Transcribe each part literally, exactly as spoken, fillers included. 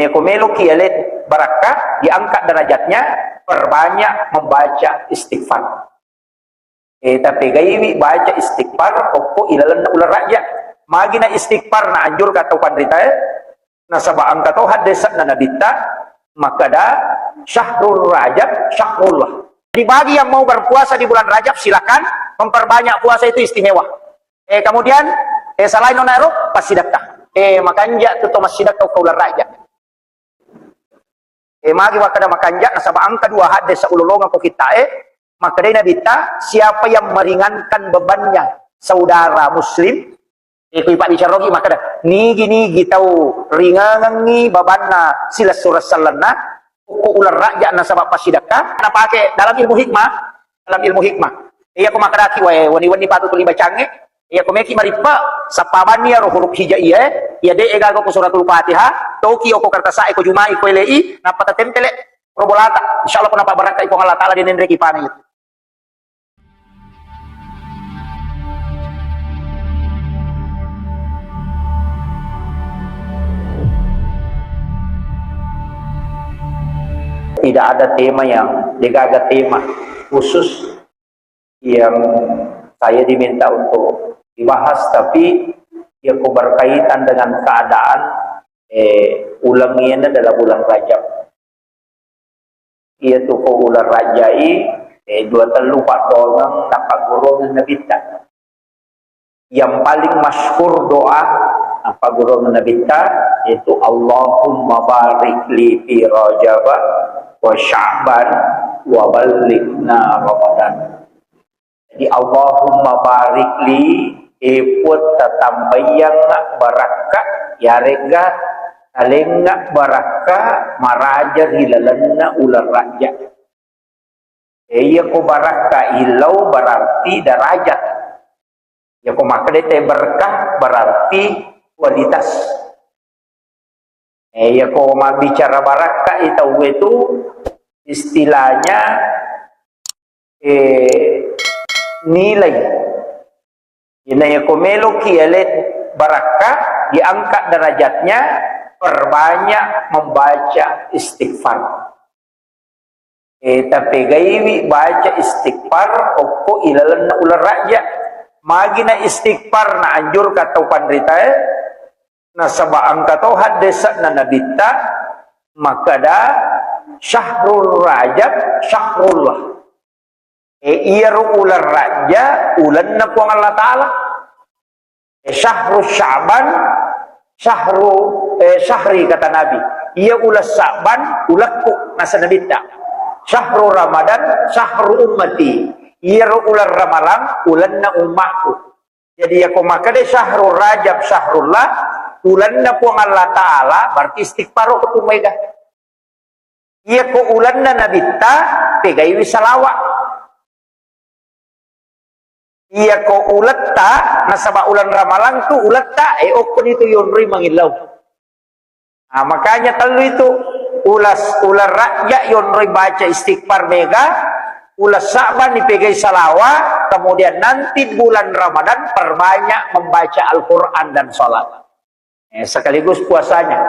Ko meloki ale barakka, diangkat derajatnya, perbanyak membaca istighfar. Eh, tapegaiwi baca istighfar okko ilalenna uleng Rajab. Magi na istighfar na anjurka tau panritae, nasaba engka to haddese'na Nabitta makkada, "Syahrul Rajab syahrullah." Jadi bagi yang mau berpuasa di bulan Rajab, silakan memperbanyak puasa, itu istimewa. Eh, kemudian, eh, selain nona ero, passidekka. Eh, makanja tu to massidekka okko uleng Rajab. Eh, magi makkada makanja, nasaba engka dua hadis ulolongeng ko kitta e, makkedai Nabitta, siapa yang meringankan bebannya saudara muslim, eh, ko ipabbicara ogi makkada, nigi-nigi tau ringangengngi bebanna silessureng sellenna, ko uleng Rajab nasaba passidekka, napake dalam ilmu hikmah, dalam ilmu hikmah. Iya ko makkedaki wae, wenni-wenni patu tuli bacangnge, iya ko meki marippe, sappabanni iyaro huruf hijaiya e, iya de' e gaga ko suratul Fatihah, toki oko kertasa'e ko jumai ko elei, nappa tatempele ro bolata. Insyaallah ko napabbarakkai Puang Allah Taala de' nenreki pane itu. Tidak ada tema yang, de' gaga tema khusus yang saya diminta untuk dibahas, tapi ya ko berkaitan dengan keadaan, eh, uleng iyana dalam uleng Rajab. Iyatu ko uleng Rajai, eh, dua tellu paddongeng napaggurungeng Nabitta. Yang paling masyhur doa napaggurungeng Nabitta, yaitu, "Allahumma barik li fi Rajab wa Sya'ban wa ballighna Ramadan." Jadi, "Allahumma barik li," e Puang, tatambaiyang barakka, yaregga talengnga barakka maraja ri lalenna uleng Rajab. E, iya ko barakka illau berarti derajat. Iya ko makkeda te berkah berarti kualitas. Eh, iya ko mabbicara barakka i tauwe tu istilahnya, eh, nilai. Ina iya ko meloki ale barakka, diangkat derajatnya, perbanyak membaca istighfar. Eh, tapegaiwi baca istighfar okko ilalenna uleng Rajab. Magi na istighfar na anjurka tau panritae, nasaba engka to haddese'na Nabitta makkada, "Syahrul Rajab syahrullah." Eh, iyaro uleng Rajab ulenna Puang Allah Taala. Eh, syahru Sya'ban, syahru, eh, syahri, kata Nabi. Iya uleng Sya'ban, ulekku, nasa Nabitta. Syahru Ramadan, syahru ummati. Iyaro uleng Ramalang, ulenna ummakku. Jadi, yako makkeda syahru Rajab syahrullah, ulenna Puang Allah Ta'ala, berarti istighfar ko tu maega. Iya ko ulenna Nabitta, pegaiwi salawa. Iya ko uletta, nasaba uleng Ramalang tu uletta, e, okkoni tu yonroi mangillau. Nah, makanya tellu itu, ulas, uleng Rajab yonroi baca istighfar mega, uleng Sya'ban dipegai salawa, kemudian nanti bulan Ramadan perbanyak membaca Al-Quran dan salat. Eh, sekaligus puasanya.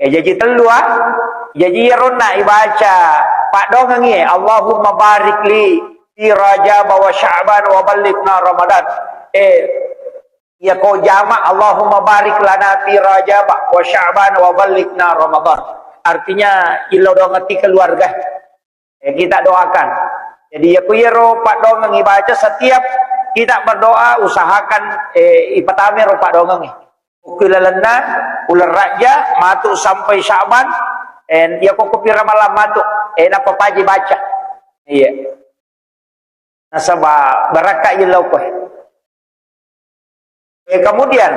Eh, jaji tellu, ah. Jaji iyaronna ibaca paddoangengngi, Allahumma barik li fi Rajab wa Sya'ban wa ballighna Ramadan. Eh, iya ko jama, Allahumma barik lana fi Rajab wa Sya'ban wa ballighna Ramadan. Artinya, illau doangeng ti keluarga. Eh, kita doakan. Jadi, ya, ku iyaro paddoangeng ibaca, setiap kita berdoa, usahakan, eh, ipatame ro paddoangeng. Ku ilalenna uleng Rajab matu sampai Sya'ban, eh, ya, ko kopi Ramalang matu, eh, nappa paji baca. Iya. Nasaba barakka illau ko. Eh, kemudian,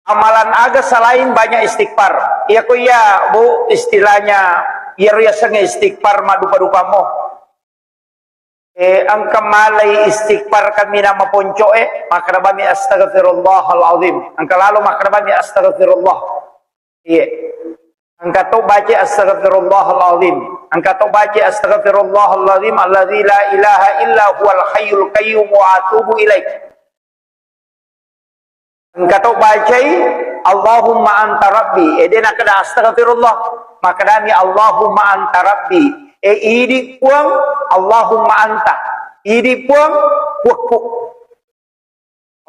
amalan aga selain banyak istighfar? Iya ko iya, Bu, istilahnya, iyaro yasengnge istighfar maddupa-dupamo. Eh, engka malai istighfar kaminang maponco'e, makkeda bami astaghfirullahal azim. Engka lalo makkeda bami astaghfirullah. Iya. Engka to baca astaghfirullahal azim. Engka to baca astaghfirullahal azim alladzi la ilaha illa huwal hayyul qayyum wa atubu ilaih. Engka to bacai, "Allahumma anta rabbi." E, de nakkeda, "Astagfirullah." Makkedami, "Allahumma anta rabbi." E, idi Puang, "Allahumma anta." Idi Puang, Puakku.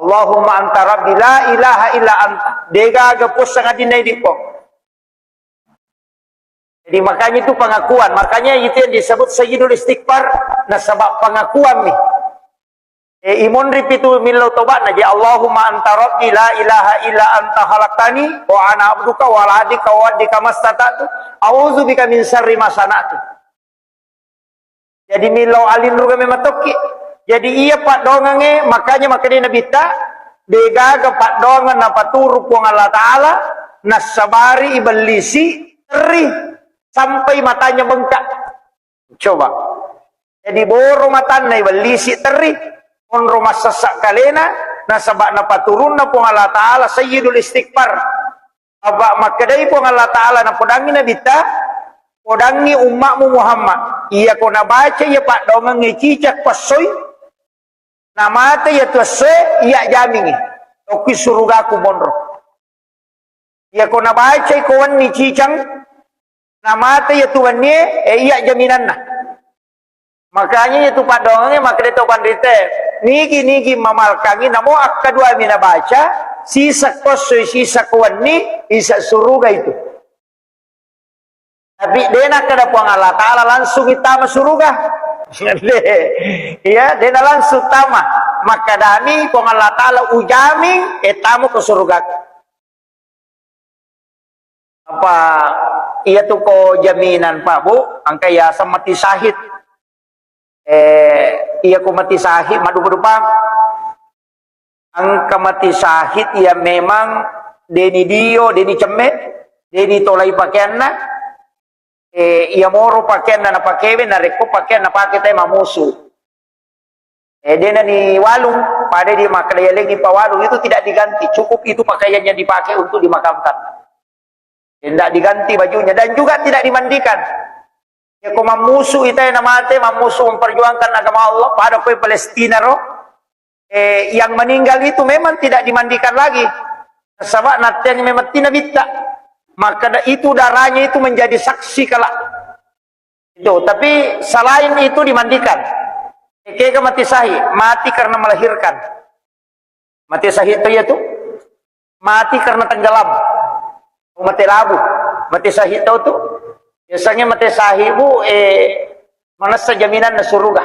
"Allahumma anta rabbi la ilaha illa anta." Degaga Puang sangadinna idi Puang. Jadi, makanya itu pengakuan. Makanya itu yang disebut sayyidul istighfar, nasaba pengakuan nih. E, imonri pitu millau tobatna, jadi, "Allahumma anta rabbi la ilaha illa anta khalaqtani wa ana abduka wa ala ahdika wa wa'dika mastata'tu. A'udzu bika min syarri ma sana'tu." Jadi, millau alinruga memang tokki. Jadi, iya paddoangengnge, makanya makkedai Nabitta, degaga paddoangeng napaturu Puang Allah Ta'ala, nassabari ibellisi, terri, sampai matanya bengkak. Coba. Jadi, boro matanna ibellisi, terri, onro massessa kalena, nasaba napaturunna Puang Allah Ta'ala sayyidul istighfar. Apa makkedai Puang Allah Ta'ala, napodangi Nabitta, "Podangi umma'mu Muhammad, iyako nabaca iya paddoangengnge cicak passoi, namate iya tu essoe, iya jamingi tokki surugaku monro. Iyako nabacai ko wenni cicang, namate iya tu wennie, e, iya jaminanna." Makanya itu paddoangengnge makkeda to panrite, nigi-nigi mamalkangi namo akkaduami nabaca, sisa ko essoi, sisa ko wenni, isa suruga itu. Tapi de nakkeda Puang Allah Ta'ala langsung ittama suruga. Iya, de na langsung tama. Makkedami Puang Allah Ta'ala, "Ujaming, e, tama ko suruga." Apa iya tu ko jaminan, Pak, Bu, engka yaseng mati syahid. Eh, iya ko mati syahid, maddupa-dupang. Engka mati syahid iya memang deni dio, deni cemme, deni tolai pakeanna. Eh, iya moro pakeanna napakewe, narekko pakeanna pake tai mamusu. Eh, dena ni walung, pada dia makkeda yalengi pawalung, itu tidak diganti, cukup itu pakaiannya dipakai untuk dimakamkan. Tidak diganti bajunya dan juga tidak dimandikan. Ya, ko mammusu ita yang mate, mammusu memperjuangkan agama Allah, pada kue Palestina ro, eh, yang meninggal itu memang tidak dimandikan lagi. Sebab nanti yang memang tina bitta. Maka da-, itu darahnya itu menjadi saksi kelak. Itu, tapi selain itu dimandikan. Kega mati syahid, mati karena melahirkan. Mati syahid to iya tu. Mati karena tenggelam. Oh, mati labu. Mati syahid to tu. Biasanya mati syahid, Bu, eh, manessa jaminan na suruga.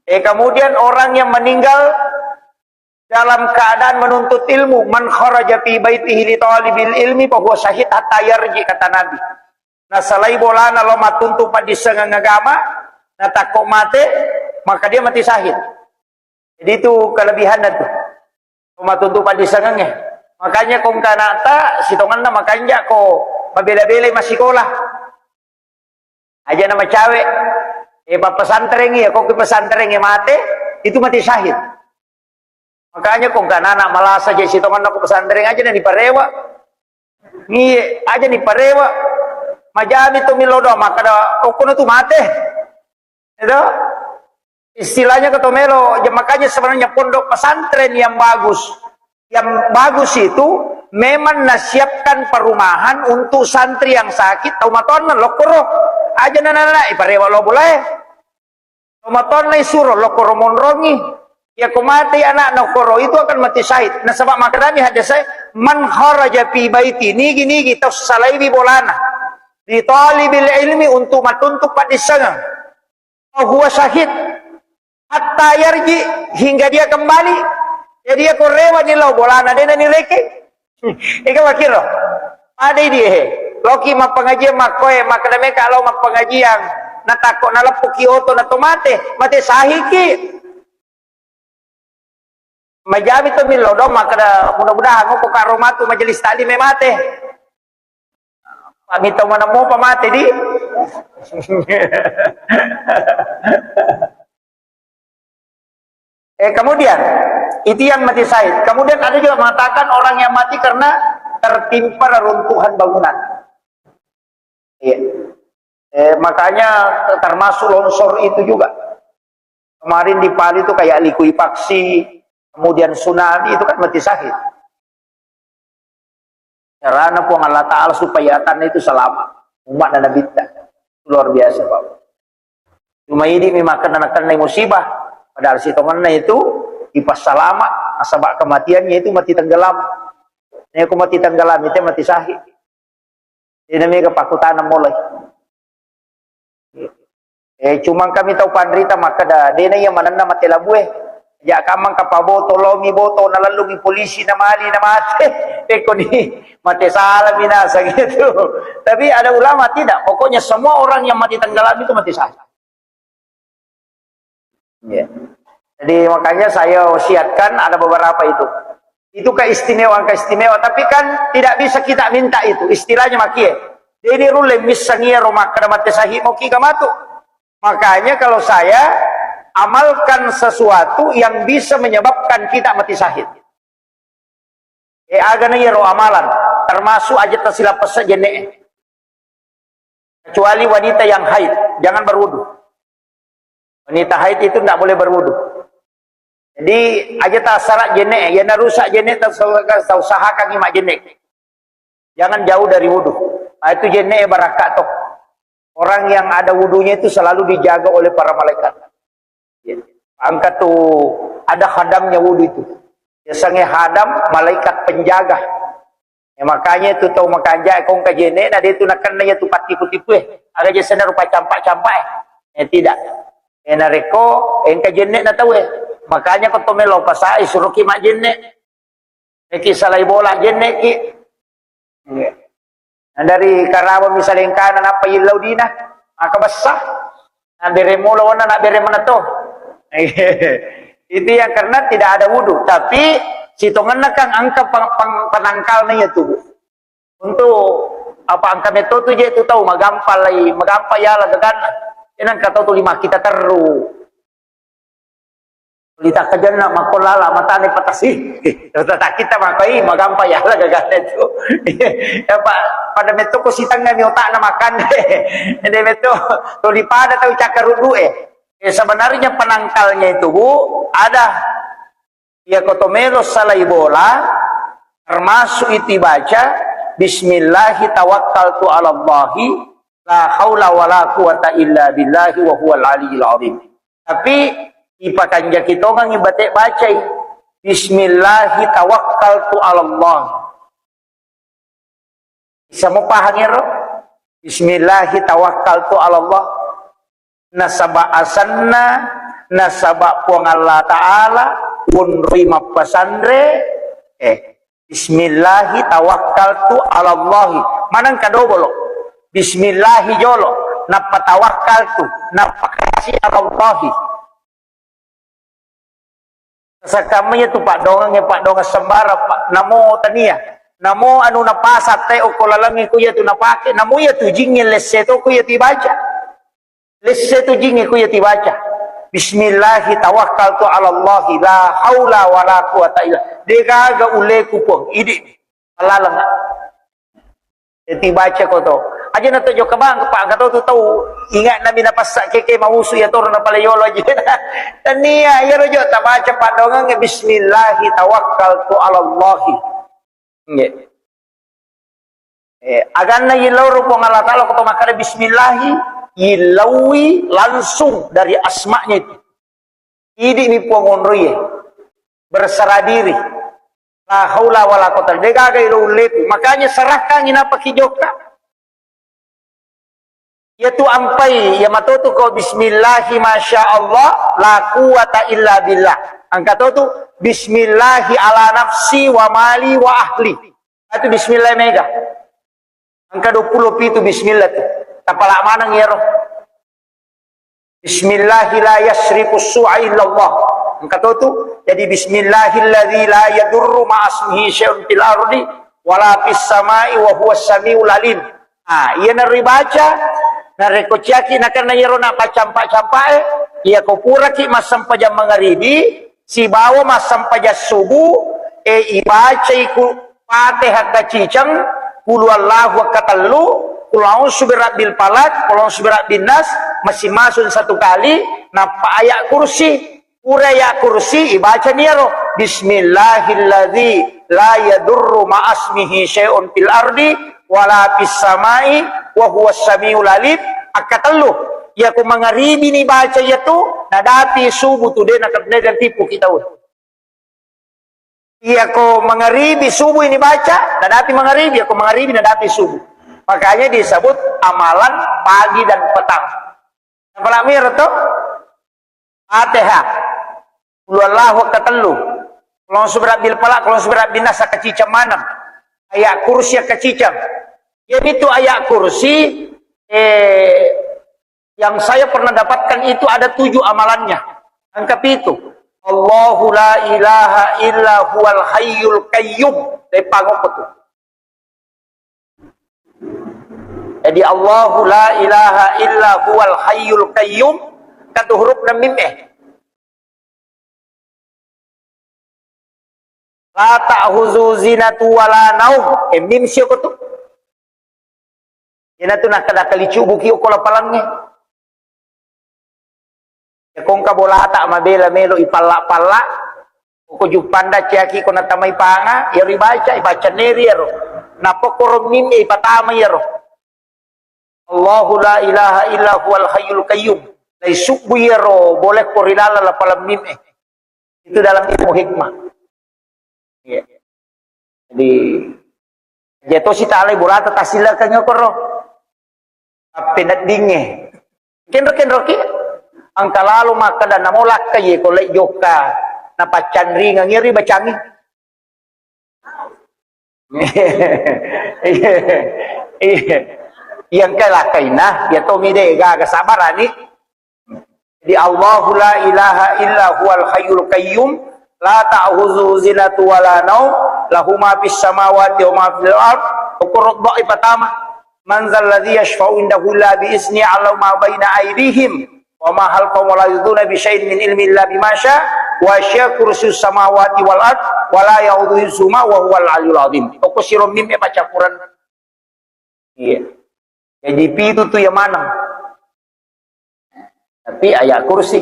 Eh, kemudian orang yang meninggal dalam keadaan menuntut ilmu, "Man kharaja fi baitihi li talibil ilmi fa huwa syahid hatta yarji," kata Nabi. Nasalai bolana lao mattuntu paddissengeng agama, natakko mate, maka dia mati syahid. Jadi itu kelebihanna tu. Lao mattuntu paddissengengnge. Makanya ko engka anakta, sitongenna makanja ko mabela-belai massikola. Aja na macawe, eh, pappesantrengi, ya, ko ki pesantrengi mate, itu mati syahid. Makanya ko engka anak malasa je sitongenna ko pesantren aja na diparewa. Ngie, aja diparewa. Majami to milo doang, makkeda, "Oh, kono tu mate." Itu istilahnya ketomelo. Ya, makanya sebenarnya pondok pesantren yang bagus, yang bagus itu memang nasiapkan perumahan untuk santri yang sakit, tau matonna lokkoro. Aja nana-nana, iparewa lo bolae. Tau matonna isuro lokkoro monrongi. Ya ko mate anakna koro itu akan mati syahid. Nasaba makkedami hadis saya, "Man kharaja fi baiti," nigi-nigi tau salaiwi bolana. "Li talibil ilmi," untuk matuntut paddissengeng. Huwa syahid hatta yarji, hingga dia kembali. Jadi, iya ko rewa ni lao bolana, dena ni reke. Ega wakiro. Ada di he. Loki mappengajian makkoe, makkeda meka lao mappengajian. Natakko naleppuki oto na to mate, mate sahiki. Majami to millau dong, makkeda, mudah-mudahan ko karo matu majelis taklim e mate. Pamita mana mopa mate di. Eh, kemudian, itu yang mati syahid. Kemudian ada juga mengatakan orang yang mati karena tertimpa reruntuhan bangunan. Iya. Eh, makanya termasuk longsor itu juga. Kemarin di Palu itu kayak likuifaksi, kemudian tsunami, itu kan mati syahid. Carana Puang Allah Ta'ala supaya atanna itu selamat. Umat dan Nabitta. Luar biasa, Pak. Cuma idi mi makkeda nakennai musibah. Padahal sitongenna itu ipassalama, nasaba kematiannya itu mati tenggelam. Nah, ku mati tenggelam itu mati syahid. Dena mega pakkutana mulai. Eh, cuma kami tau panrita makkeda, dena iya manenna mate labue. Ja kamang kapaboto, lomi boto, nalellungi polisi, namali, namate. Pekko ni mate salami naseng itu. Tapi ada ulama tidak. Pokoknya semua orang yang mati tenggelam itu mati syahid. Ya. Jadi makanya saya wasiatkan ada beberapa itu. Itu keistimewaan-keistimewaan, tapi kan tidak bisa kita minta itu. Istilahnya makie. Jadi rulle missangi ro makkeda mate syahid mau kiga matu. Makanya kalau saya amalkan sesuatu yang bisa menyebabkan kita mati syahid. Eh, aga na iyaro amalan, termasuk aja tasilapessa jenne. Kecuali wanita yang haid, jangan berwudu. Wanita haid itu tidak boleh berwudu. Jadi, aja tassara jenne, ya narusak jenne, tau, tau usahakan ima jenne. Jangan jauh dari wudu. Nah, itu jenne barakka toh. Orang yang ada wudunya itu selalu dijaga oleh para malaikat. Ya. Angka tu ada khadamnya wudu itu. Biasanya khadam malaikat penjaga. Ya, makanya itu tau makanja kong kajene na de tu nakenna ya tu patipu-tipu eh. Aga je sena rupa campak-campak eh. Eh, tidak. Eh, nareko engka jenne na tau eh. Makanya ko to melo pasai suruh ki majenne. Eki salai bola jenneki. Nah, dari karawa misalnya engkana nappa yillau dina, maka bessa. Nah, bere mula wana nak bere mana to. Itu yang karena tidak ada wudu, tapi sitongenna kan angka peng- peng- penangkalna ya tubuh. Untuk apa angka metto tu je tu tau magampa lai, magampa yala gaganna. Enang kata tu lima kita teru. Lita kajanna makko lala matane patasi. Tata kita makoi magampa yala gaganna tu. Ya, pa- pada metto ko sitengah mi otakna makan. Ede metto tuli pada tau cakkaruddu eh. Eh, sebenarnya penangkalnya itu, Bu, ada. Iya ko to melo salai bola, termasuk itu baca, "Bismillahi tawakkaltu 'alallahi, la haula wala quwata illa billahi wa huwal aliyyil azim." Tapi ipakanjaki tongang ibate bacai, "Bismillahi tawakkaltu 'alallah." Bisa mo pahang ero? "Bismillahi tawakkaltu 'alallah." Nasaba asanna, nasaba Puang Allah Ta'ala, wonroi mappasanre, eh, "Bismillahi tawakkaltu 'alallahi." Maneng kadobolo. "Bismillahi" jolo, nappa "tawakkaltu", nappa kasi "'alallahi". Sakkamma iya tu paddongeng, paddongeng sembarang, Pak. Namo tania. Namo anu napasa te okko lalengnge ku iya tu napake, namo iya tu jingnge lesse to ku iya tu ibaca. Lesse tu jingnge ku iya tu ibaca. "Bismillahi tawakkaltu 'alallahi, la haula wala quwata illa." Degaga uleku, Puang. Idi. Laleng. Jadi baca ko to. Aja na to jokka bang, Pak, kata tu tau ingat nami napassa keke mausu ya toro na pale yolo aja. Tania, ya rojo tabaca paddongeng, "Bismillahi tawakkaltu 'alallahi." Nggih. Eh, aganna yillau ro Puang Allah Ta'ala ko to makkada bismillahi, yillaui langsung dari asma'nya itu. Idi mi Puang onroie, berserah diri. La haula wala quwata, degaga ilo ulleku. Makanya serahkan inapa ki jokka. Iya tu ampai, iya matotu ko bismillahi masya Allah, la quwata illa billah. Angka to tu bismillahi ala nafsi wa mali wa ahli. Itu bismillah mega. Angka dua puluh pitu bismillah tu. Tapala maneng iyaro. Bismillahi la yasrifu su'a illallah. Engka to tu. Jadi bismillahilladzi la yadurru ma'asmihi syai'un fil ardi wala fis sama'i wa huwas samiul alim. Ah, iya naribaca, narekko ciaki nakenna iyaro na paccampa-campae, iya ko puraki massempajang mangaribi, sibawa massempajang subuh, e, ibacai ku Fatihah kaciceng, Qul huwallahu katellu, Qul a'udzu birabbil falaq, Qul a'udzu birabbin nas, masing-masing satu kali, nappa ayat kursi, pura ayat kursi, ibaca niyaro, Bismillahilladzi la yadurru ma'asmihi syai'un fil ardi wala fis samai wa huwas samiul alim. Akkatellu, iyako mangaribi ni baca iyatu, nadapi subuh tu de' na-, de' natipu kita. Iyako mangaribi subuh ini baca, nadapi mangaribi, iyako mangaribi nadapi subuh. Makanya disebut amalan pagi dan petang. Apalagi ro to? Fatihah. Qul huwallahu katellu. Qul a'udzu birabbil falaq, qul a'udzu birabbin nas, kacicang maneng. Ayat kursi kacicang. Jadi itu ayat kursi, eh, yang saya pernah dapatkan itu ada tujuh amalannya. Angka pitu. Allahu la ilaha illa huwal hayyul qayyum. Dai pangokko tu. Jadi Allahu la ilaha illa huwal hayyul qayyum. Katu huruf na mim eh. La ta'khuzuhu sinatun wala naum. Eh, mim sio ko tu. Iyana tu nakkeda kalicubuki okko lapalangnge. Iyako engka bolata mabela melo ipalla-palla, okko juppanda ciaki ko natamai panga, iyaro ibaca, ibaca neri iyaro. Nappa koro mim e ipatama iyaro. Allahu la ilaha illa huwal hayyul qayyum. Laisubbu iyaro boleh ko ri laleng lapalang mim e. Itu dalam ilmu hikmah. Iya. Jadi, jeto si talai bolata tasilakeng okoro. Appeneddingnge. Kenro-kenroki, engka lalo makkeda namo lakkai ko lai jokka napaccanringang iyaro ibacangi. Iya. Iya. Iya, engka lakkaina, iya tomi de gaga sabarani. Jadi, Allahu la ilaha illa huwal hayyul qayyum, la ta'khuzuhu sinatun wala naum, lahu ma fis samawati wa ma fil ard. Okoro doa pertama, man dzalladzi yasyfa'u indahu illa bi idznihi, ya'lamu ma baina aidihim wa ma khalfahum wa la yuhituna bi syai'in min ilmihi illa bima sya, wasi'a kursiyyuhus samawati wal ard, wa la ya'uduhu hifdhuhuma wa huwal aliyyul azim. Okko siro mim e baca Quran. Iya. Jadi pitu tu iya maneng. Tapi ayat kursi.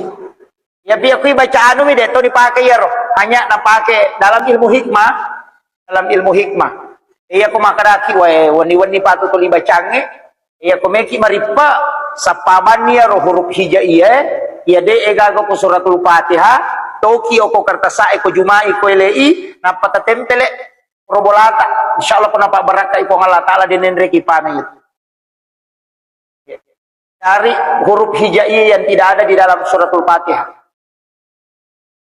Iya, pi akui baca anu mi de to dipake iyaro. Hanya napake dalam ilmu hikmah, dalam ilmu hikmah. Iya ko makkadaki wae wenni-wenni patu tuli bacangnge. Iya ko meki marippa sappabanni iyaro huruf hijaiyah, iya de e gaga ko suratul Fatihah, toki okko kertasae ko jumai ko elei, nappa tatempele. Ro bolata, insyaallah ko napabbarakkai Puang Allah Ta'ala, de nenreki pame itu. Cari huruf hijaiyah yang tidak ada di dalam suratul Fatihah.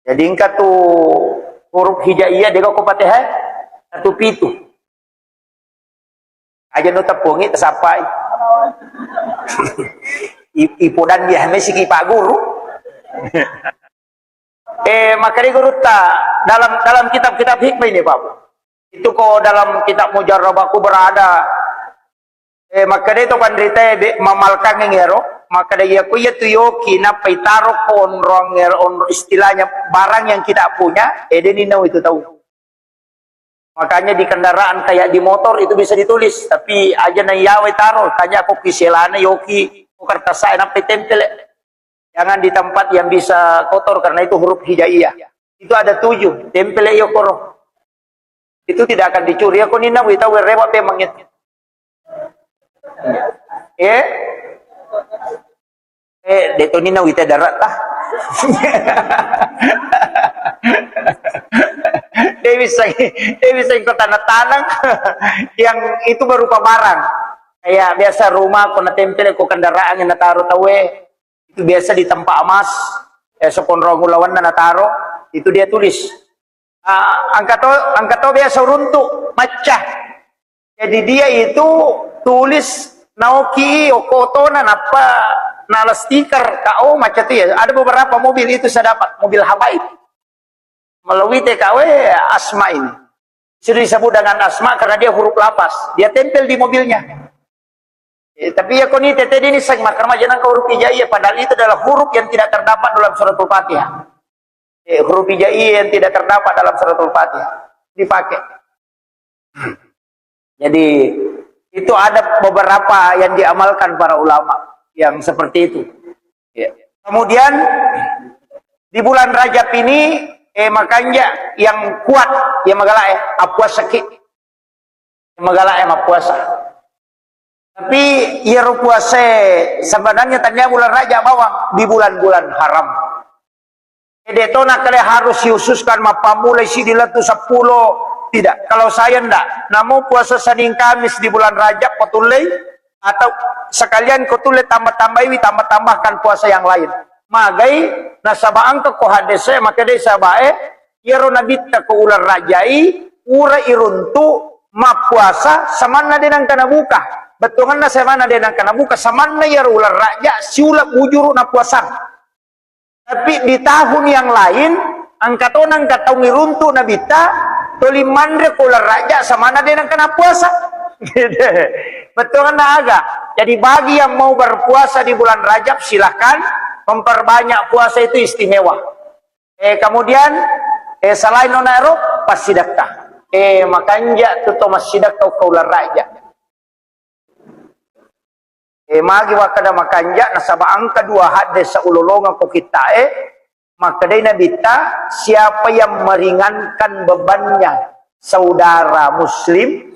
Jadi engka tu huruf hijaiyah de ko Fatihah, satu pitu. Aja no tepungi tesapai. I-, ipodan dia mesi ki Pak Guru. Eh, makkeda gurutta dalam, dalam kitab-kitab hikmah ini, Pak. Itu ko dalam kitab Mujarrabah Kubra ada, eh, makkeda to panrita be mamalkang ero, makkeda iya ko iya tu yoki nappa itaro ko onrong ero, onro istilahnya barang yang kita punya, eh, de ninau itu tahu. Makanya di kendaraan kayak di motor itu bisa ditulis, tapi aja na iyawe taro, tanya ko kiselana yoki, ko kertas saya nappa tempel. Jangan di tempat yang bisa kotor karena itu huruf hijaiyah. Itu ada tujuh, tempel yo koro. Itu tidak akan dicuri. Ko ninna wita werrewa pe mangit. Eh? Eh, de to ninna wita darat lah. Dia bisa, dia bisa ikut tanah-tanah yang itu berupa barang. Kayak biasa rumah, ko natempel ko kendaraan yang nataro tawe. Itu biasa di tempat emas, eh, sekonrong ulawanna nataro, itu dia tulis. Ah, angka to, angka to biasa runtu, macca. Jadi dia itu tulis naoki okotona nappa nala stiker K O macca tu ya. Ada beberapa mobil itu saya dapat, mobil habaib. Melalui T K W Asma ini. Sudah disebut dengan Asma karena dia huruf lapas. Dia tempel di mobilnya. Eh, tapi ya koni tete ini sang makar maja nang huruf hijaiyah, padahal itu adalah huruf yang tidak terdapat dalam suratul Fatihah. Eh, huruf hijaiyah yang tidak terdapat dalam suratul Fatihah dipakai. Jadi, itu ada beberapa yang diamalkan para ulama yang seperti itu. Ya. Kemudian, di bulan Rajab ini, Eh, makanja yang kuat, yang magala, eh, appuasaki. Yang magala, eh, mappuasa. Tapi iyaro puasae sebenarnya tania bulan Rajab bawang, di bulan-bulan haram. Jadi to nakkeda harus dihususkan mappammulai siddi lettu seppulo. Tidak. Kalau saya ndak, namo puasa Senin Kamis di bulan Rajab ko tullei, atau sekalian ko tullei tambah-tambaiwi, tambah-tambahkan puasa yang lain. Magai, nasaba engka ko hadese makkedai sahabae, iyaro nabitta ko uleng Rajai, pura iruntu mappuasa samanna de nengka nabuka. Bettuanna samanna de nengka nabuka, samanna iyaro uleng Raja siuleng bujuru napuasang. Tapi di tahun yang lain, engka to nengka taung iruntu nabitta, toli manre ko uleng Raja samanna de nengka napuasa. Bettuanna aga. Jadi bagi yang mau berpuasa di bulan Rajab, silahkan memperbanyak puasa itu istimewa. Eh, kemudian, eh, selain nona ero, passidekka. Eh, makanja tu to massidekka ko uleng Raja. Eh, magi wakkeda makanja, nasaba engka dua hadis ulolongeng ko kittae, makkedai nabitta, siapa yang meringankan bebannya saudara muslim,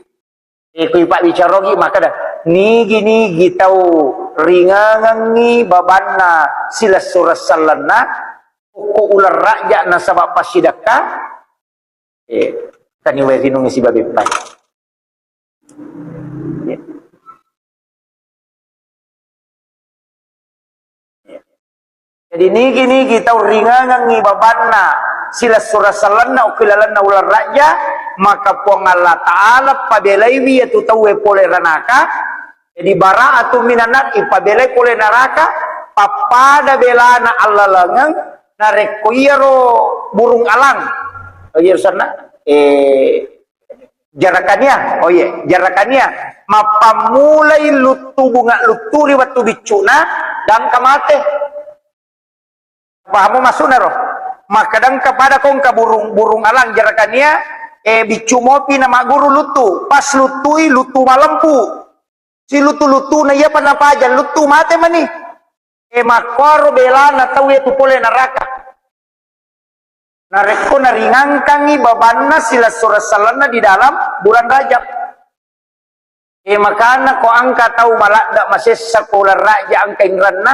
eh, kui pabbicarogi makkeda, nigi-nigi tau ringangengi babanna silessureng sellenna, ko uleng Raja nasaba passidekka, eh, taniwai rinungi sibawa beppai. Eh. Jadi nigi-nigi tau ringangengi babanna silessureng sellenna okki lalenna uleng Raja, maka Puang Allah Ta'ala pabelaiwi iyatu tauwe pole ranaka. Jadi bara'atu minan nar, ipabelai pole naraka, pappada belana allalengeng narekko iyaro burung alang. Oh iya, sanna, eh, Jarakania, oh iya, jarakania. Mappammulai luttu bunga luttu ri wettu biccu'na, gangka mate. Pahamu maksudna ro? Makkadangka pada kongka burung, burung alang jarakania, eh, biccu mopi na magguru luttu. Pas luttui, luttu malempu. Siluttu-luttuna iyapa napaja, luttu mate mani. Eh, makkoro belana tau iya tu pole naraka. Narekko naringangkangi babanna silessureng sellenna di dalam bulan Rajab. Eh, makana ko engka tau maladda masessa ko uleng Rajab engka inrenna,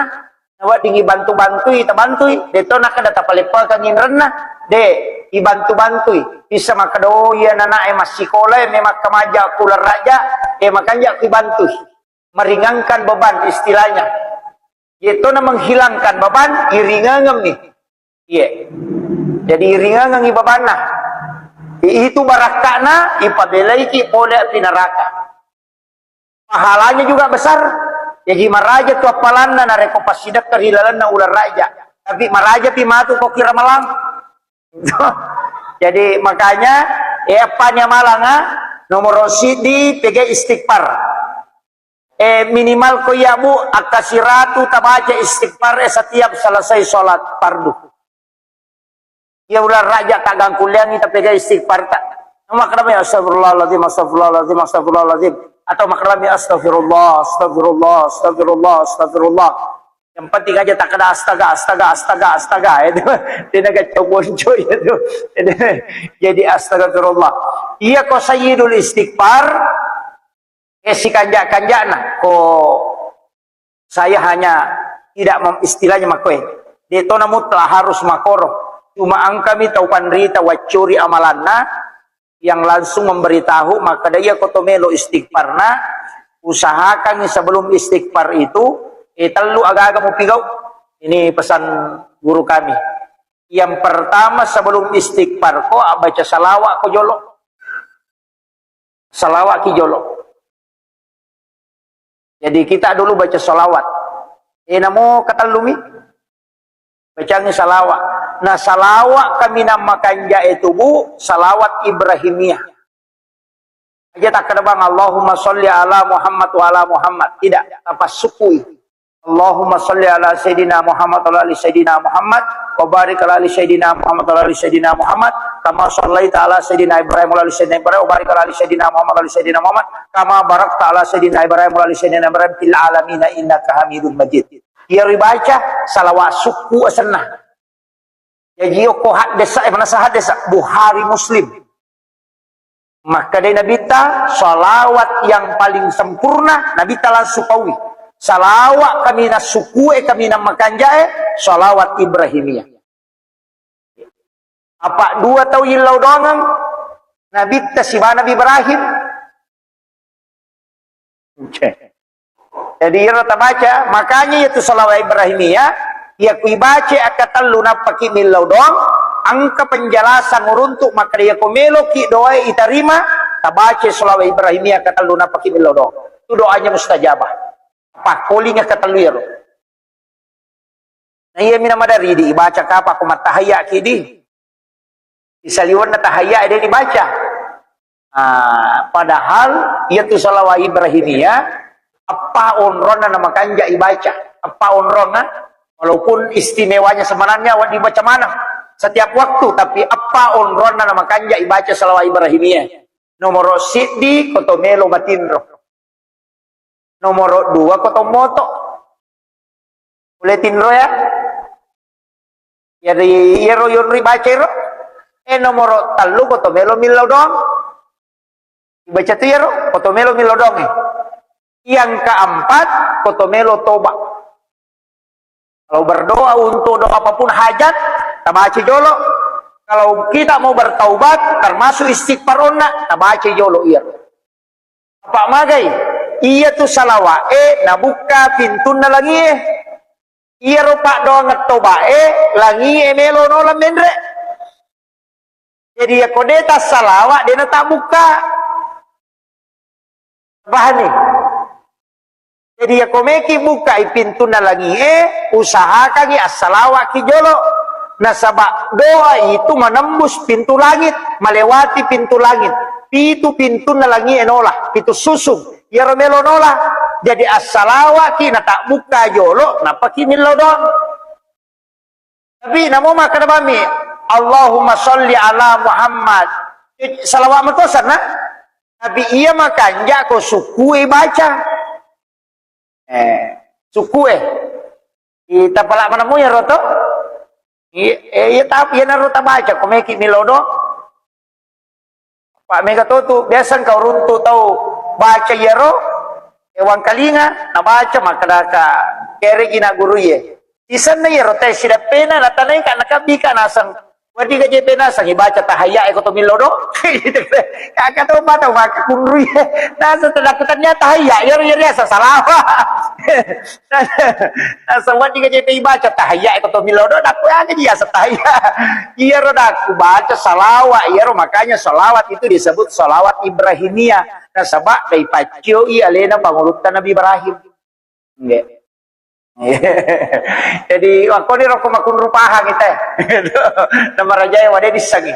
nawedding ibantu-bantui, tabantui, de to nakkeda tapaleppekang inrenna, de, ibantu-bantui. Bisa makkeda, oh, iya nanae massikola e memang kamaja ko uleng Rajab, eh, makanja ko ibantui. Meringankan beban istilahnya. Yaitu menghilangkan beban, iringangemmi. Iya. Jadi iringangengi bebanna. Itu barakka'na, ipabelaiki pole api neraka. Pahalanya juga besar. Jadi maraja tu appalanna narekko passidekka ri lalenna uleng Rajab. Tapi maraja pi matu ko kira malang. Jadi makanya, eh, apa ni amalanga? Nomor sidi, pega istighfar. Eh, minimal ko iya, Bu, akka siratu tabaca istighfar, eh, setiap selesai sholat fardu. Iya, uleng Rajab kagangkulleangi tapega istighfar ta. Makrami astagfirullahaladzim, astagfirullahaladzim, astagfirullahaladzim. Atau makrami astagfirullah, astagfirullah, astagfirullah, astagfirullah. Yang penting aja tak ada astaga, astaga, astaga, astaga. Itu dia nak coba itu. Jadi astagfirullah. Iya ko sayyidul istighfar, eh, sikanja-kanjana ko saya hanya tidak mem-, istilahnya makoe. De tona mutlak harus makoro. Cuma engkami tau panrita waccuri amalanna yang langsung memberitahu, maka da iya ko to melo istighfarna, usahakan sebelum istighfar itu, eh, tellu agaga mupigau. Ini pesan guru kami. Yang pertama, sebelum istighfar ko, baca salawat ko jolo. Salawat ki jolo. Jadi kita dulu baca salawat. Eh, namo katellumi. Bacangi salawat. Nah, salawat kaminang makanja e tubu, salawat Ibrahimiyah. Aja takkeda bang, Allahumma sholli ala Muhammad wa ala Muhammad. Tidak, tapassukui. Allahumma sholli ala Sayyidina Muhammad wa ala ali Sayyidina Muhammad, wa barik ala ali Sayyidina Muhammad wa ala ali Sayyidina Muhammad, kama shallaita ala Sayyidina Ibrahim wa ala ali Sayyidina Ibrahim, wa barik ala ali Sayyidina Muhammad wa ala ali Sayyidina Muhammad, kama barakta ala Sayyidina Ibrahim wa ala ali Sayyidina Ibrahim fil alamin innaka Hamidum Majid. Iya ribaca salawat sukku asenna. Jaji okko haddesa, eh, manasa haddesa, Bukhari Muslim. Makkedai Nabitta, salawat yang paling sempurna, Nabitta langsung paui. Salawat kaminang sukue, kaminang makanjae, salawat Ibrahimiyah. Apa dua tau yillau doangeng, Nabitta siba Nabi Ibrahim. Oke. Jadi iyaro tabaca, makanya iyatu salawat Ibrahimiyah, iya ku ibaca akkatellu nappaki millau doang, engka penjelasan uruntuk makkeda iya ko meloki doae itarima, tabaca salawat Ibrahimiyah akkatellu nappaki millau doang. Itu doanya mustajabah. Pakkoling akkatellu iyaro. Na iyami namadari di ibaca kapa ko mattahayya ki di. Isaliwenna tahayya de dibaca. Ah, padahal iyatu salawat Ibrahimiyah, eppa onronna namakanja ibaca. Eppa onronna, walaupun istimewanya sebenarnya wa dibaca maneng setiap waktu, tapi eppa onronna namakanja ibaca salawat Ibrahimiyah. Nomoro siddi, koto melo matinro. Nomoro dua, koto moto. Pole tinro ya. Jadi iyaro yonri baca ero. Eh, nomoro tellu, koto melo millau doang. Dibaca tu iyaro, koto melo millau doang, eh. Yang keempat, koto melo toba. Kalau berdoa untuk doa apapun hajat, tabaca jolo. Kalau kita mau bertaubat, termasuk istighfar onna, tabaca jolo iyaro. Apa magai? Iyatu salawa'e nabukka pintunna langie. Iyaro paddoangeng toba'e, langie melo nola menre. Jadi iyako de tassalawa, de natabbukka. Pahani? Jadi iyako meki bukkai pintunna langie, usahakangi assalawaki jolo. Nasaba doa itu menembus pintu langit, melewati pintu langit. Pitu pintunna langie nola, pitu susung. Iyaro melo nola. Jadi assalawaki natabbukka jolo, nappaki millau doang. Tapi namo makkeda bami, "Allahumma sholli ala Muhammad." Salawat matosanna. Tapi iya makanja ko sukue baca. Eh, sukue. Itapala manamo iyaro to? Iya, eh, iya tapi iyanaro tabaca ko meki millau do. Pak mega to tu, biasa engka uruntu tau baca iyaro, eh, wangkalinga, nabaca makkeda ka kereji na guru ye. Sisenna iyaro te sidappena, natanai ka, nakabbi ka, naseng. Wedding gaje pe naseng, ibaca tahayya e ko to millau do. Kaka to mata maka kunrui. Naseng tadakku tania tahayya, iyaro iyaro asa salawa. Nasaba wedding gaje pe ibaca tahayya e ko to millau do, nakko aga ji asa tahayya. Iyaro dakku baca salawat, iyaro makanya salawat itu disebut salawat Ibrahimiyah. Nasaba dai paccioi alena pangulutta Nabi Ibrahim. Nggih. Jadi wakkoni rokko makunru pahang ite. Namarajai wade dissangi.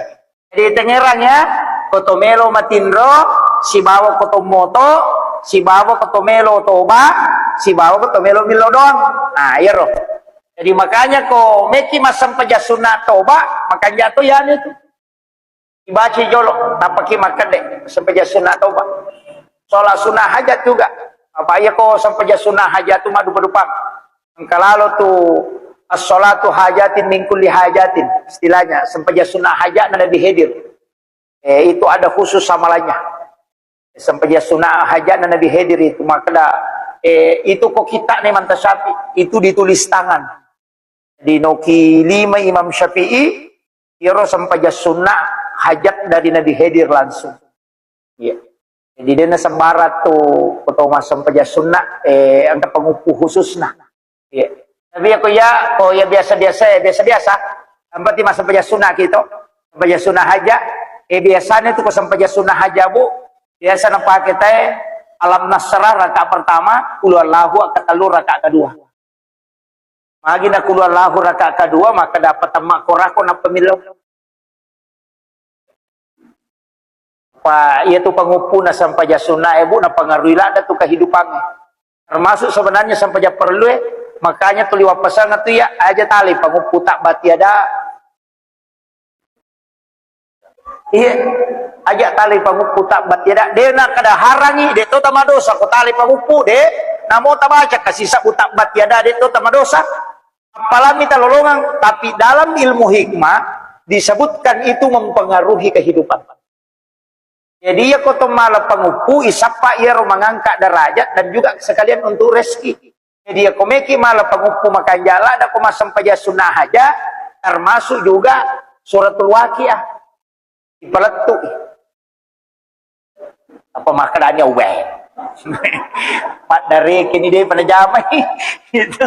Jadi tengngerang ya, ko to melo matinro, sibawa ko to moto, sibawa ko to melo toba, sibawa ko to melo millau doang. Nah, iyaro. Jadi makanya ko meki massempajang sunna toba, makanja to yani tu. Ibaca jolo, nappaki makkedde, sempajang sunna toba. Sholat sunnah hajat juga. Apa iya ko sempajang sunnah hajat tu maddupa-dupang. Engka lalo tu as-sholatu hajatin min kulli hajatin. Istilahnya, sempajang sunnah hajat na Nabi Khidir. Eh, itu ada khusus amalannya. Sempajang sunnah hajat na Nabi Khidir itu. Maka da, eh, itu ko kita nih manta Syafi'i, itu ditulis tangan. Di noki lima Imam Syafi'i, iyaro sempajang sunnah hajat dari Nabi Khidir langsung. Iya. Jadi, dena sembarang tu, ko to massempajang sunnah, eh, engka panguppu khususna. Iya. Tapi ya, ko ya, ko ya biasa-biasa, ya biasa-biasa. Yang penting massempajang sunnah kita, sempajang sunnah haja. Eh, biasanya tu ko sempajang sunnah haja, Bu, biasa napake te alam nasrah rakaat pertama, qul huwallahu rakaat kedua. Magi na qul huwallahu rakaat kedua, maka dapat temma korako na pemillau. Pa, iya tu panguppuna sempajang sunnah, eh, Bu, napengaruhi ladda tu kehidupannya. Termasuk sebenarnya sempajang perlu, eh, makanya tu liwa pesan tu ya, aja tali panguppu tak bati ada. Iya, aja tali panguppu tabbat yada, de na kada harangi, de to tamadosa ko tali panguppu, de namo tabaca kasi sabbu tabbat yada, de to tamadosa. Appalang mita lolongeng, tapi dalam ilmu hikmah disebutkan itu mempengaruhi kehidupan. Jadi, iya ko to mala panguppu, isappa iyaro mangangkat derajat dan juga sekalian untuk rezeki. Jadi, iya ko meki mala panguppu makanjala, ada ko massempajang sunnah haja, termasuk juga suratul waqiah. Ipalettu. Apa makkedanya, "Weh." Paddareke ni de pada jamai. Gitu.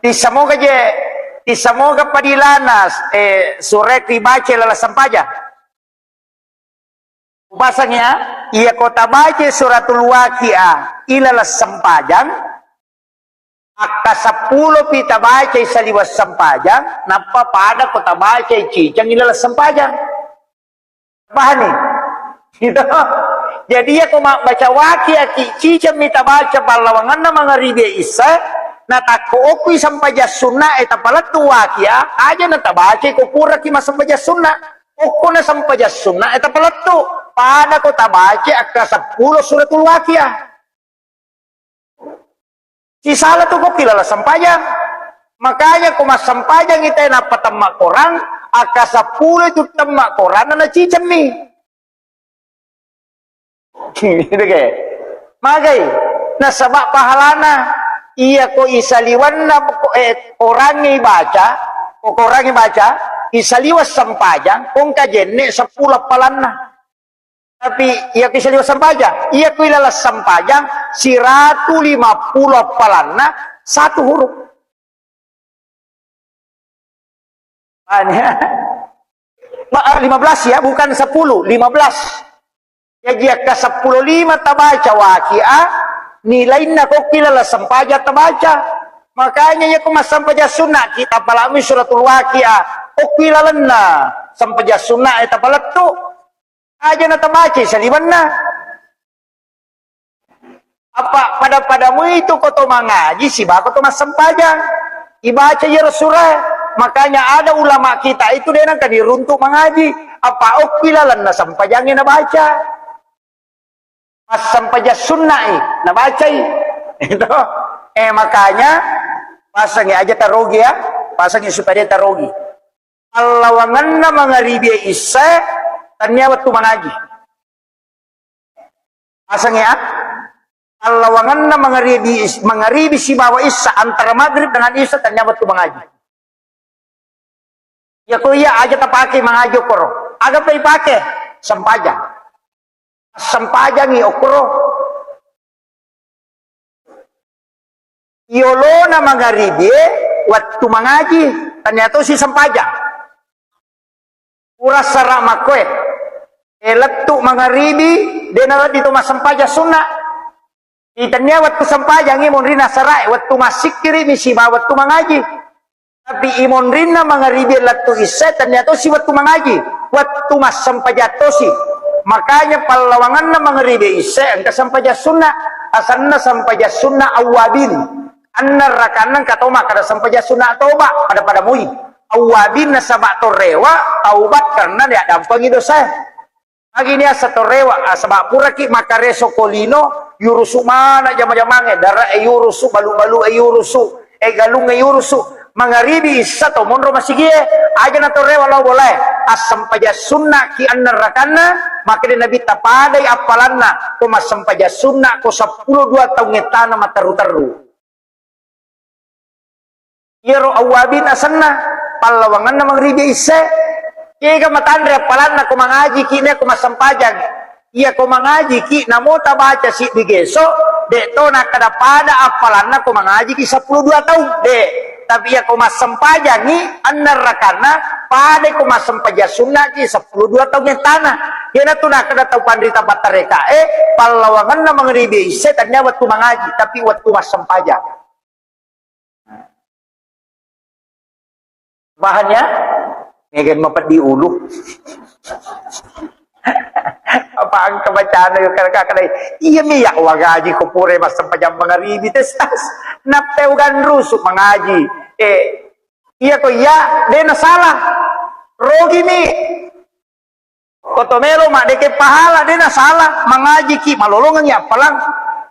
Tissamoga je, tissamoga padilana, eh, sureku ibaca lala sempajang. Upasang ya, iya ko tabaca suratul waqiah ilala sempajang, akka seppulo pi tabaca saliweng sempajang, nappa pada ko tabaca ciceng ilala sempajang. Pahani? Gitu. Jadi, iya ko mabbaca waqiah ki, ciceng mi tabaca pallawanganna mangaribi isya, na takko okui sempajang sunna e tapalettu waqiah, aja na tabaca ko puraki massempajang sunna. Okko na sempajang sunna e tapalettu, pada ko tabaca akka seppulo suratul waqiah. Sisala tu ko kilala sempajang. Makanya ko massempajang ita nappa temma korang, akka seppulo itu temma korang na cicemmi. Gitu ke? Magai. Nasaba pahalana iya ko isaliwanna ko, eh, korangnge ibaca, ko korangnge ibaca, isaliweng sempajang, ko engka jenne seppulo appalanna. Tapi iya ku isaliweng sempajang, iya ku ilala sempajang, siratu lima puluh appalanna satu huruf. Paham ya? Ba-, lima belas ya, bukan sepuluh, lima belas. Jaji akka seppulo lima tabaca waqiah, nilainna ko ku ilala sempajang tabaca. Makanya iya ku massempajang sunna, kita palami suratul waqiah, ko ku ilalenna sempajang sunna e tapalettu. Aja na tabaca saliwenna. Apa pada-pada muitu ko to mangaji sibawa ko to massempajang. Ibaca iyaro sura. Makanya ada ulama kita itu de nengka diruntuk mangaji. Apa okki lalenna sempajangnge nabaca. Massempajang sunna'i nabacai. Itu. Eh, makanya pasangi aja tarogi ya. Pasangi supaya dia tarogi. Allawangenna mangaribi isya, tania wettu mangaji. Aseng ya? Allawangenna mangaribi is-, mangaribi sibawa isya, antara maghrib dengan isya, tania wettu mangaji. Ya ko iya aja tapake mangaji okoro. Aga pa ipake? Sempajang. Sempajangi okoro. Iyolona mangaribie wettu mangaji, tania tosi sempajang. Pura sara makkoe. E, lettu mangaribi, de naladdi to massempajang sunna. Itania wettu sempajangi monrina sarae, wettu massikkiri mi siba wettu mangaji. Tapi imonrinna mangaribi lettu isya, tania tosi wettu mangaji, wettu massempajang tosi. Makanya pallawanganna mangaribi isya engka sempajang sunna, asanna sempajang sunna awwabin. Anna rakanna engka to makkada sempajang sunna toba, pada-pada mui. Awwabin nasaba to rewa, taubat karena dia dampengi dosa. Magi niasa to rewa, asaba puraki makareso ko lino, yurusu mana jama-jamangnge, dara e yurusu, balu-balu e yurusu, e galung e yurusu. Mangaribi isya to monro masigie, aja na to rewa lao bolae. Assempajang sunna ki anna rakanna, makede Nabi tapadai appalanna, ko massempajang sunna ko seppulo dua taung ettana materru-terru. Iyaro awwabin asenna, pallawangenna mangribi isse. Kega matanre appalanna ko mangajiki, ne ko massempajang. Iya ko mangajiki, namo tabaca siddi geso, de to nakkada pada appalanna ko mangajiki seppulo dua taung, de. Tapi iya ko massempajangi, anna rakanna, pada ko massempajang sunnaki seppulo dua taung ettana. Iyanatu nakkada tau panrita pattarekae, pallawangenna mangribi isse, tania wettu mangaji, tapi wettu massempajang. Paham ya? Mega mapeddi ulu. Apa engka bacana yo kada kada. Iya mi ya wagaji ko pura massempajang mangaribi testas. Nappe uganrusu mangaji. Eh, iya ko iya, de na salah. Rogi mi. Ko to melo maddeke pahala, de na salah, mangajiki, malolongengi appalang.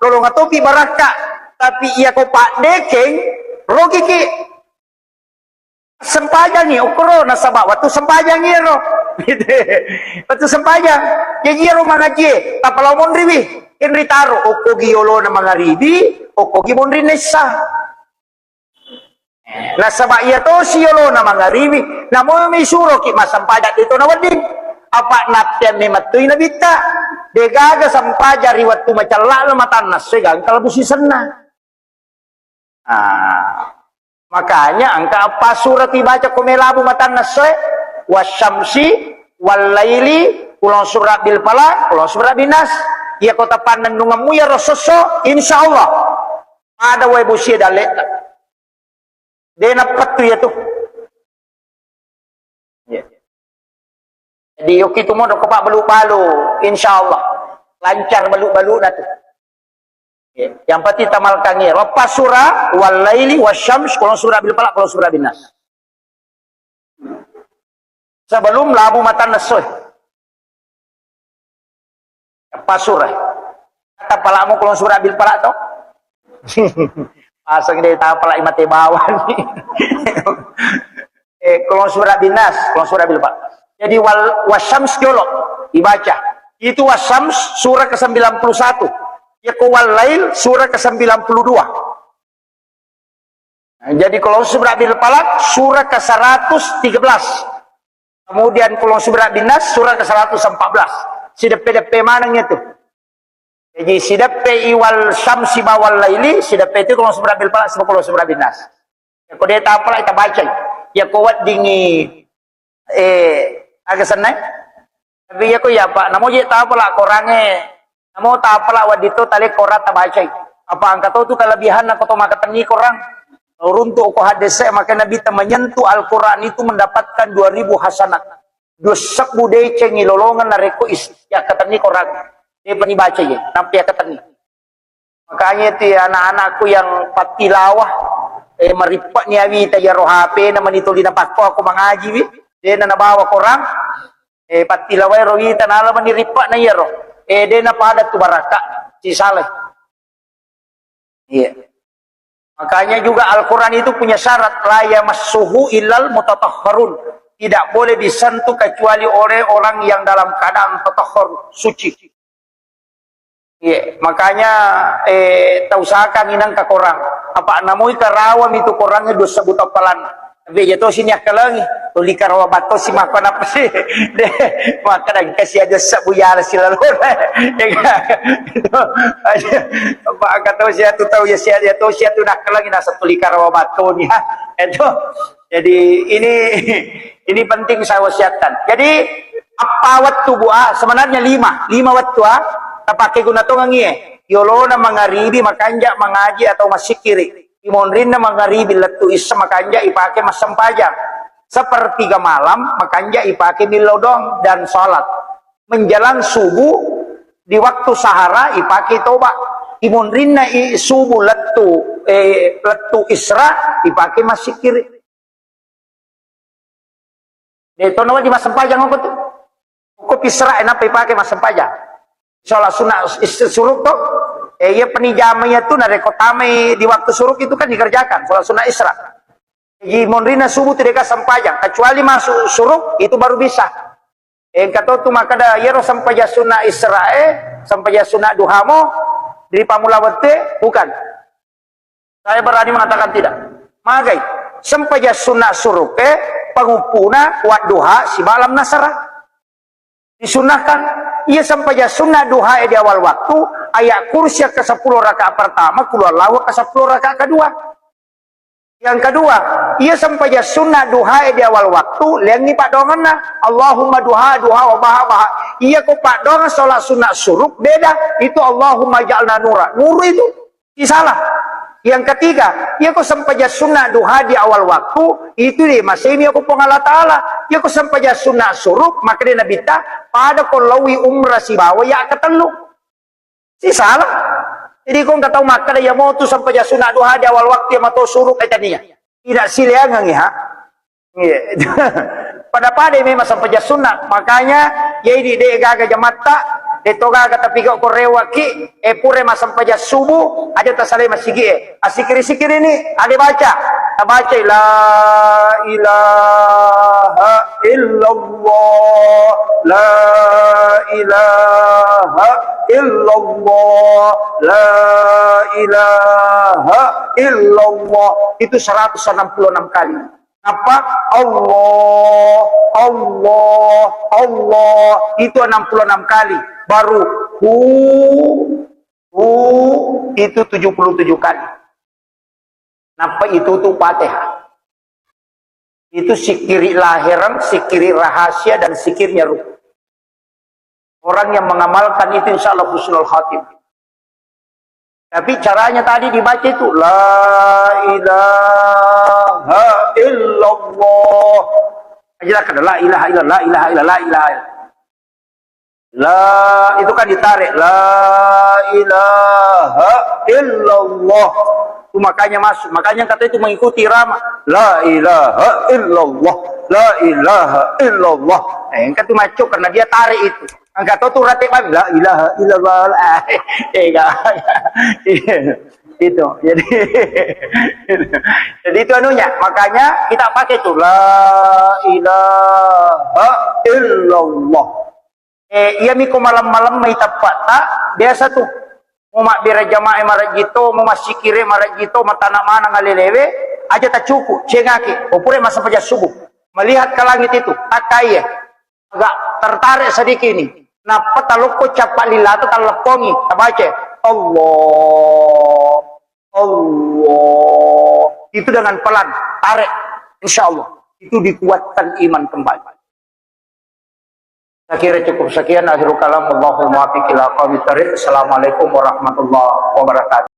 lolonga topi barakka. Tapi iya ko paddekeng, rogiki. Sempajangi okoro nasaba wettu sempajangi ero. Wettu sempajang. Jaji ero mangajie, tappa lao monriwi. Kenri taro, okkogi yolona mangaribi, okkogi monrinna issa. Nasaba iya tosi yolona mangaribi, namomi suroki massempajang de to nawedding. Apa nappiammi mettui nabitta. Degaga sempajang ri wettu macella'na matanna essoe gangka labu sisenna. Ah, makanya engka eppa surati baca ko melabu matanna essoe, wasyamsi, wallaili, kulon surabbil falaq, kulon surabbil nas. Iya ko tapannennungemmu ya rososso, insya Allah. Ada wae bosie dalle'ta. De nappettu iya tu. Iya. Jadi yoki tu modo ko pabbalu-balu, insya Allah lancar balu-baluna tu. Iya. Yang penting tamalkangi. Eppa sura, wallaili, wasyams, kulon surabbil falaq, kulon surabbil nas. Sebelum labu matanna essoe. Eppa sura. Tapalakmu kulon surabbil falaq to? Aseng de tapalak mate bawang. Eh, kulon surabbil nas, kulon surabbil falaq. Jadi wal wasyams jolo dibaca. Itu wasyams surah ke sembilan puluh satu. Ya ko wallail surah ke sembilan puluh dua. Nah, jadi kulon surabbil falaq surah ke seratus tiga belas. Kemudian kulon surabbil nas surah ke seratus empat belas. Sideppe-deppe maneng itu. Jadi sideppe i wasyamsi ba wallaili, sideppe itu kulon surabbil falaq sama kulon surabbil nas. Ya ko de tapalak tabacai. Ya ko weddingi Eh, aga senna? Tapi iya ko iya, Pak, namo je tapalak korangnge, namo tapalak wedding to tale korang tabacai. Apa engka to tu kelebihanna ko to makkatenni korang. Runtuk ko hadese, maka Nabi ta menyentuh Al-Quran itu mendapatkan dua ribu hasanat. Dua sebbu deceng ilolongan narekko is-, yakkatenni korang. Depa ni baca ye, nampa yakkatenni. Makanya itu ya, anak-anakku yang pattilawah, eh, marippa'ni awita iyaro H P na mani tuli napakko aku mangaji wi, dena nabawa korang, eh, pattilawai ro wita nala mani rippa'na iyaro, eh, dena pada tu barakka, sisalai. Iya. Makanya juga Al-Quran itu punya syarat, la yamassuhu illal mutatahharun. Tidak boleh disentuh kecuali oleh orang yang dalam keadaan tatahhar, suci. Iya, makanya, eh, tausahakan inang ka korang. Apa namoi karawa mi tu korang dua sebbu tappalan. Tapi je to sini akkalengi. Tuli karawa batto si maka napa sih? Deh, maka dan kasih aja sebbu ya si lalu. Ya kan? Itu aja. Apa angka tau sia tu tau ya sia dia tau sia tu nakkalengi nasa tuli karawa batto ni. Ha? Itu. Jadi ini, ini penting saya wasiatkan. Jadi eppa wettu, Bu, ah, sebenarnya lima, lima wettu, ah, tapake guna tongengi, eh. Yolona mangaribi, makanja mangaji atau massikkiri. Imonrinna mangaribi lettu issa makanja ipake massempajang. Sepertiga malam makanja ipake millau doang dan salat. Menjelang subuh di waktu sahara ipake toba. Imonrinna i subuh lettu, eh, lettu isra ipake massikkiri. De to nawedding massempajang okko tu. Okko pisra e nappa ipake massempajang. Sholat sunnah is-, suruk to. Eh, iya penijama iya tu narekko tamai di waktu suruk itu kan dikerjakan sholat sunnah isra. Jadi monrina subuh tu deka sempajang, kecuali masuk suruk itu baru bisa. Engka to tu makkeda iyaro sempajang sunnah isra e, sempajang sunnah duha mo di pamula wettu e, bukan. Saya berani mengatakan tidak. Magai, sempajang sunnah suruke, panguppuna, wadduha, sibawa lam nasara. Disunnahkan. Iya sempajang sunnah duha e di awal waktu, ayat kursi ke sepuluh rakaat pertama, kulhuwallahu ke sepuluh rakaat kedua. Yang kedua, iya sempajang sunnah duha e di awal waktu, liangi paddoangenna, Allahumma duha, duha, wa baha, baha. Iya ko paddoangeng sholat sunnah suruk, beda. Itu Allahumma ja'alna nura. Nuru itu. Salah. Yang ketiga, iya ko sempajang sunnah duha di awal waktu, itu de masemi ko Puang Allah Ta'ala. Iya ko sempajang sunnah suruk, maka de Nabitta, pada ko laowi umrah sibawa ya ketellu. Si salah. Jadi ko engka tau makkeda iya motu sempajang sunnah duha di awal waktu iya mato suruk e tania. Tidak sileangengi ha. Iya. Pada-pada memang sempajang sunnah. Makanya, jadi de gaga jamatta, De to gaga tapi kok korewaki, eh, pure massempajang subuh, aja tasalai masigi e. Asikiri-sikiri ni, ade baca. Tabaca la ilaha illallah, la ilaha illallah, la ilaha illallah. Itu seratus enam puluh enam kali. Apa? Allah, Allah, Allah. Itu enam puluh enam kali. Baru hu, hu, itu tujuh puluh tujuh kali. Napa itu tuh Fatihah? Itu sikiri lahiran, sikiri rahasia, dan sikirnya ruh. Orang yang mengamalkan itu insya Allah husnul khatim. Tapi caranya tadi dibaca itu la ilaha illallah. Aja lah, la ilaha illallah, la ilaha illallah, la ilaha illallah. La, itu kan ditarik. La ilaha illallah. Itu makanya masuk. Makanya kata itu mengikuti irama. La ilaha illallah. La ilaha illallah. Eh, engka tu macam karena dia tarik itu. Engka tu tu rate bang. La ilaha illallah. Eh, enggak. Itu. Jadi, jadi itu anunya. Makanya kita pakai itu. La ilaha illallah. Eh, iya miko malam-malam mai teppa'ta, biasa tu. Mau mabbere jamaah marajito, mau massikire marajito, matana manang alelewe, aja tacuku, cengaki. Opure massempajang subuh. Melihat ke langit itu, takaiye. Agak tertarik sedikit ini. Nappa talokko cappa lilata talleppongi, tabaca. Allah, Allah. Itu dengan pelan, tarik. Insya Allah. Itu dikuatkan iman kembali. Saya kira cukup sekian. Akhirul kalam. Allahul muwaffiq ila aqwamit thariq. Assalamualaikum warahmatullahi wabarakatuh.